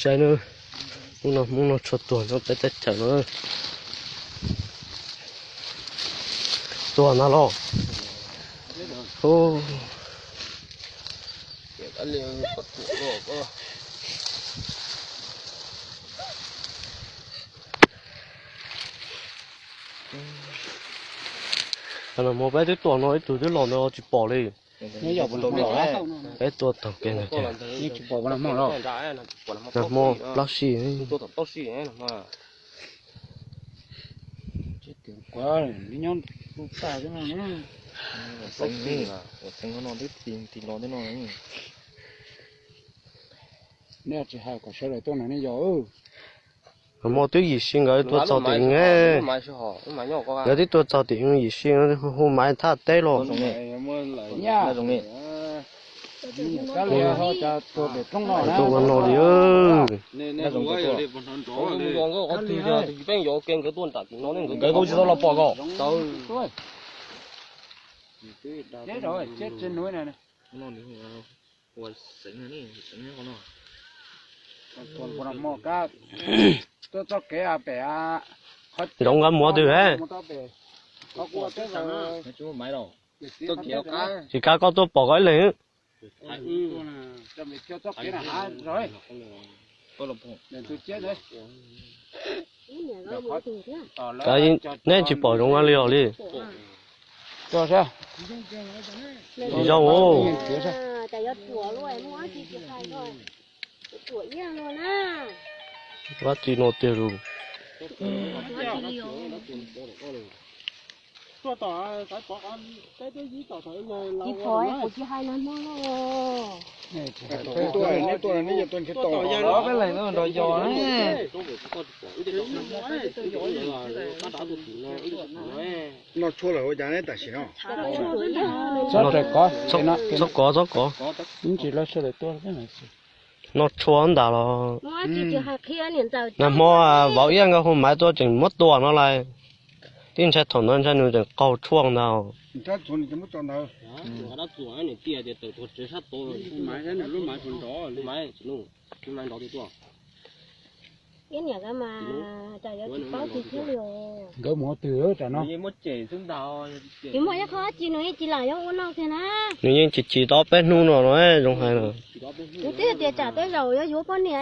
Saib na, hnub no Hmoob no tshuav tuag nyob peb teb chaws no. Tuag ntag los. Peb twb tuaj no ib tug twb los ntawd tsis pom li. Peb tuaj taug kev ntawd ces nag hmo plab sij. Nag hmo twb yim sij nkawd tuaj txog tim ev. Nkawd twb tuaj txog tim ev yim sij hu maiv thaj teb los. Tuaj ua no li. Nkawd tsis tau los pom ko. Zoov nkawd mus twg he? Tsis kav koj tuaj pom koj ib leeg. Neb tsis pom zoov nkawd li os li. Tsis zoo. Tab sis no tiag lus. Tsis pom, kuv tsis hais nag hmo no. Noj tshuaj lawm ua cas neb tam sim no? Txhob kov, txhob kov. Noj tshuaj ntag los. Nag hmo vauv iab nkawd hu maiv tuaj tseem muab tua no lawm. Tib ntshai thaum ntawd ntshai nws tseem qaug tshuaj ntag. Nkawd mus ua twg tam no? Tsis muaj ib qho dab tsi nws yeej tsis lam yuav ua no kiag na. Nws yeej chim chim tau peb hnub no no zoo hais. Nws twb tias tsam tej zaum yuav yuav poj niam.